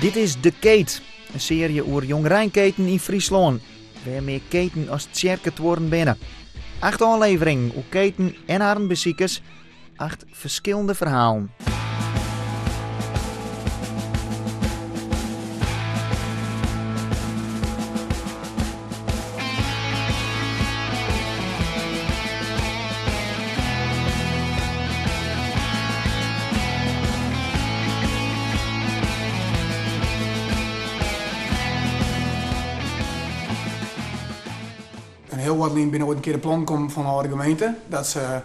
Dit is De Keet, in searje oer jongereinketen yn Fryslân, wêr mear keten as tsjerketuorren binne. Acht ôfleveringen oer keten en harren besikers, acht ferskillende ferhalen. En hiel wat lyn binne oait in kear de plannen kommen fan de âlde gemeente dat se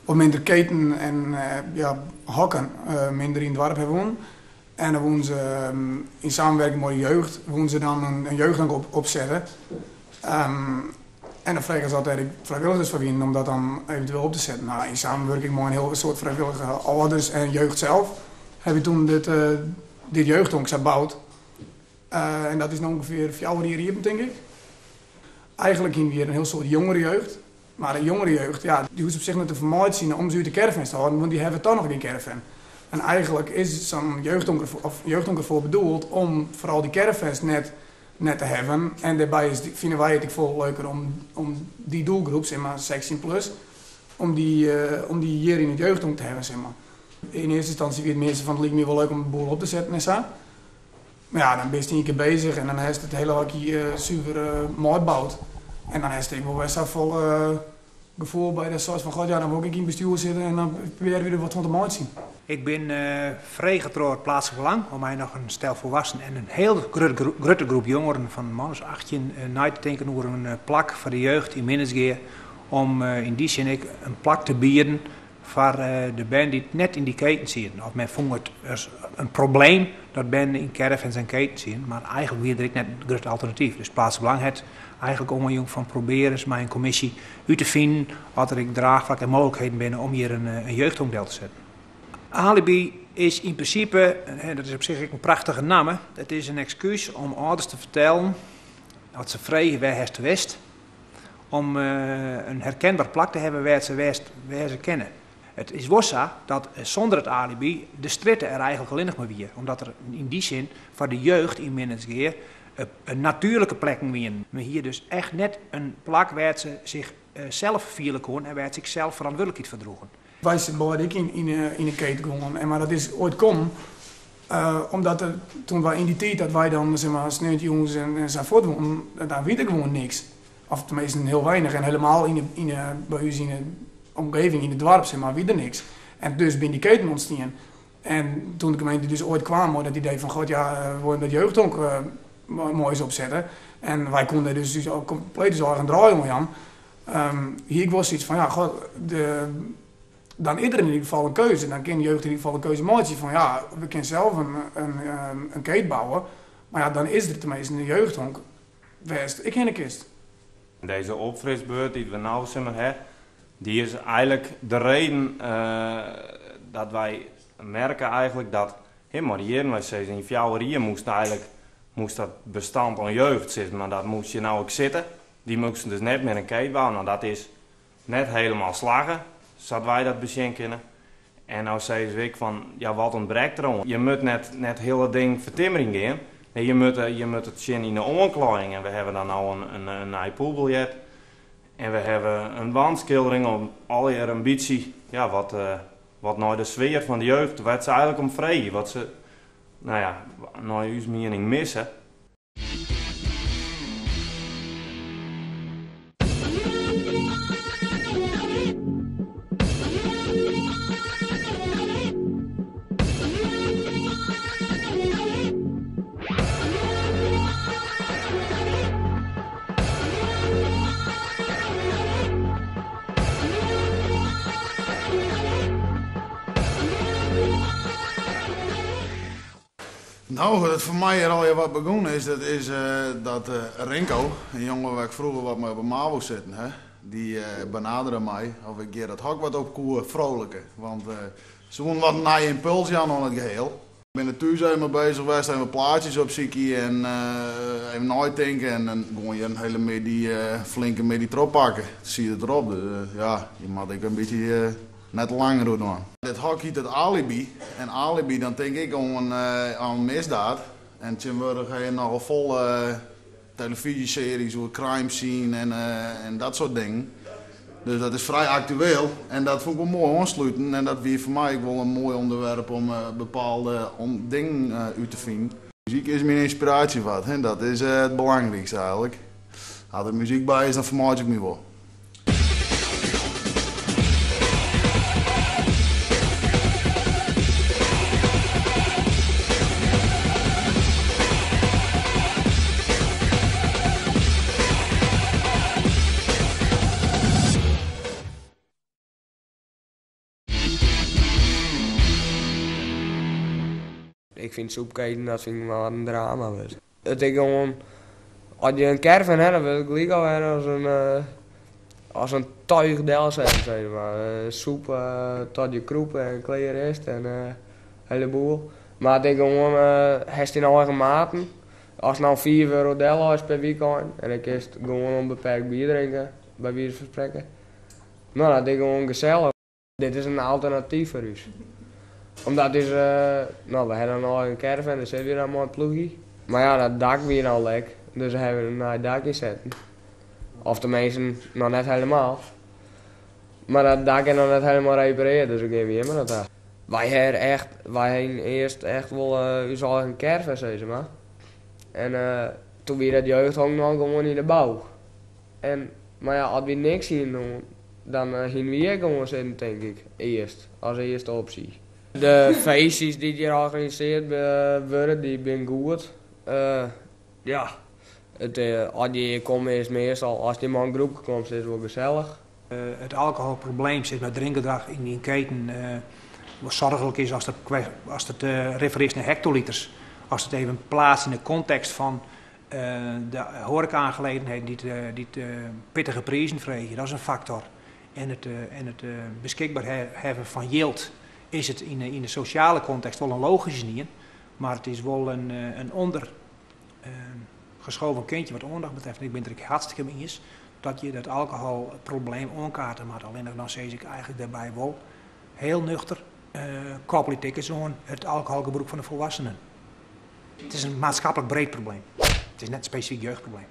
wat minder keten en ja, hokken minder yn it doarp hawwe woenen. En dan woenen se yn samenwerking mei de jeugd woenen se dan in jeugdhonk opsette. En dan fregen se oft dêr ek frijwilligers foar wienen om dat dan eventueel op te setten. Nou, yn samenwurking mei in hiel soad frijwillige âlders en jeugd sels ha wy toen dit, dit jeugdhonk sa boud. En dat is no ûngefear 4 jier iepen, tink ik. Eigenlik hiene we hjir in hiel soad jongere jeugd. Mar de jongere jeugd, ja, dy hoecht op sich net te fermeitsjen om se út de caravans te hâlden, want dy hawwe toch noch gjin caravan. En eigenlik is sa'n jeugdhonk of jeugdhonk derfoar bedoeld om foaral dy caravans net net te hawwen. En dêrby is, fine wy it ek folle leuker om, om dy doelgroep, sis mar 16 plus, om dy, om dy hjir yn it jeugdhonk te hawwen, sis mar. Yn earste ynstânsje wie it measte fan it like my wol leuk om de boel op te setten en sa. Mar ja, dan bist ien kear bezich en dan hast it hiele hokje suver meiboud. En dan hast ek wol wer safolle gefoel by datst seist fan god ja, dan wol ik ek yn it bestjoer sitte en dan probearje wy der wat fan te meitsjen. Ik bin frege troch it Plaatselijk Belang om mei noch in stel folwassenen en in hiel grutte groep jongeren fan in man as 18 nei te tinken oer in plak foar de jeugd yn Minnertsgea om yn dy sin ek in plak te bieden foar de bern dy't net yn dy keten sieten. Of men fûn it as in probleem dat bern yn caravans en keten sieten, mar eigenlik wie der ek net in grut alternatyf. Dus Plaatselijk Belang hat eigenlik oanjûn fan probear ris mei in kommisje út te finen oft der ek draachflak en mooglikheden binne om hjir in jeugdhonk del te setten. Alibi is yn prinsipe, en dat is op sich ek in prachtige namme, it is in ekskús om âlders te fertellen, as se freegje wêr hast west, om in herkenber plak te hawwen wêr't se west wêze kinne. It is wol sa dat sûnder it alibi de strjitte er eigenlik allinnich mar wie, omdat der yn dy sin foar de jeugd yn Minnertsgea natuerlike plekken wienen. Men hie dus echt net in plak wêr't se sich sels fiele koenen en wêr't se ek sels ferantwurdlikheid foar droegen. Wy sitte beide ek yn 'e keet gongen, en mar dat is oait kommen omdat der toen wy yn dy tiid dat wy dan sis mar sneontejûns en sa fuort woenen, dan wie der gewoan niks. Of teminsten hiel weinich en helemaal yn 'e, by ús yn 'e omgeving, yn it doarp sis mar, wie der niks. En dus binne dy keten ûntstien. En toen de gemeente dus oait kwam mei dat idee fan god ja, we wolle dat jeugdhonk moai ris opsette. En wy koene dêr dus ús kompleet ús eigen draai oan jaan. Hie ik wol sayts fan ja, god, de, dan is der yn ieder gefal in keuze. Dan kin de jeugd yn ieder gefal in keuze meitsje fan ja, we kinne sels in keet bouwe. Mar ja, dan is der teminsten in jeugdhonk wêr'tst ek hinne kinst. Deze opfrisbeurt dy't we no simmer ha, dy is eigenlik de reden dat wy merke eigenlik dat, hè, mei de jierren, wy sizze yn 4 jier moast eigenlik, moast dat bestand oan jeugd, sis mar, dat moast hjir no ek sitte. Dy moasten dus net mear in keet bouwe. No, dat is net helemaal slagge, sa't wy dat besjen kinne. En no sizze we ek fan, ja, wat ûntbrekt der oan? Je moat net, net hiele ding fertimmerjen gean. Nee, je moat it sjen yn de oanklaaiïng. En we hawwe dan no in nij poelbiljet. En we hawwe in wandskildering om allegear in bytsje, ja, wat, wat nei de sfear fan de jeugd, wêr't se eigenlik om freegje, wat se, no ja, nei ús miening misse. No, hoe't it foar my hjir allegear wat begûn is, dat is dat Rinko, in jonge wêr't ik froeger wat mei op 'e mavo sitten ha, dy benadere my of ik hjir dat hok wat op koe frolijke. Want se woenen wat in nije ympuls jaan oan it geheel. Ik bin der thús even mei bezich west, even wat plaatsjes opsykje en even neitinke en dan gewoan hjir in hele middei, flinke middei trochpakke. Siet it derop, dus ja, je moatte ek in bytsje net te lang deroer dwaan. Dit hok hiet it Alibi en alibi dan tink ik oan misdaad. En tsjintwurdich ha je nochal folle telefyzjesearjes oer crime scene en dat soart dingen. Dus dat is frij aktueel en dat fûn ik wol moai oansluten en dat wie foar my ek wol in moai ûnderwerp om bepaalde dingen út te finen. Muzyk is myn ynspiraasje wat, hè, dat is it belangrykste eigenlik. As der muzyk by is, dan fermeitsje ik my wol. Ik fyn soepketen, dat fyn ik mar in drama wurdt. It is gewoan, as je in caravan ha, dan wurdt it gelyk alwer as in as in tuig delsetten, sis mar. Soep tot je krûpe en klear is it en hele boel. Mar it is gewoan, hast dyn eigen maten. Ast no fiif euro delleist per wykein en dan kinst gewoan ûnbeperkt bier drinke, by wize fan sprekken. No, dat is gewoan gesellich. Dit is in alternatyf foar ús. Omdat ús, no, we ha dan in eigen caravan, dêr sitte we dan mei in ploechje. Mar ja, dat dak wie no lek, dus we hawwe in nij dak ynsetten. Of teminsten, noch net helemaal. Mar dat dak is noch net helemaal reparearre, dus dan gean we hjir mar nei ta. Wy ha echt, wy hienen earst echt wol ús eigen caravan, sizze mar. En toen wie dat jeugdhonk noch gewoan yn de bou. En, mar ja, as wy niks hienen hân, dan hienen wy ek gewoan sitten, tink ik, earst, as earste opsje. De feestjes dy't hjir organisearre wurde, dy binne goed. Ja, it, as je hjir komme is meastal, as je mei in groepke komst, is it wol gesellich. It alkoholprobleem, sis mar, it drinkgedrach yn dyn keten, wat soarchlik is as it referearst nei hektoliters. As it even plaatst yn de kontekst fan de hoareka-aangelegenheden dy't pittige prizen freegje, dat is in faktor. En it beskikber hawwen fan jild is it yn de sosjale kontekst wol in logyske ien, mar it is wol in ondergeschoven kindje wat oandacht betreft. En ik bin it der ek hartstikke mei iens dat je dat alkoholprobleem oankaarte moatte. Allinnich dan sis ik eigenlik dêrby wol hiel nuchter, koppelje it ek ris oan it alkoholgebrûk fan de folwassenen. It is in maatskaplik breed probleem. It is net in spesifyk jeugdprobleem.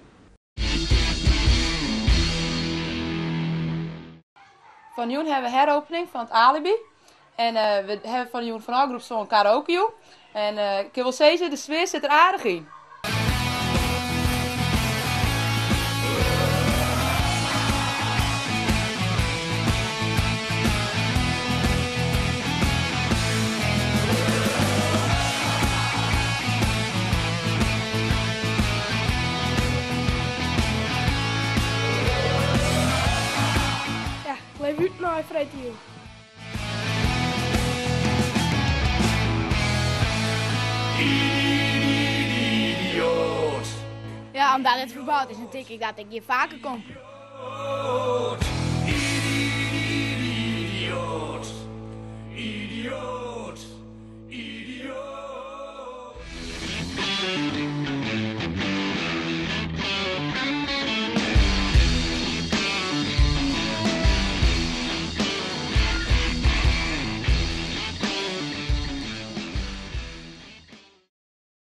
Fan 'e jûn hawwe we heropening fan it Alibi. En we hawwe fan 'e jûn fanôf groep sân karaoke. En ik kin wol sizze, de sfear sit der aardich yn. Ja, ik leef út nei freedtejûn. Ja, omdat it ferboud is, dan tink ik dat ik hjir faker kom.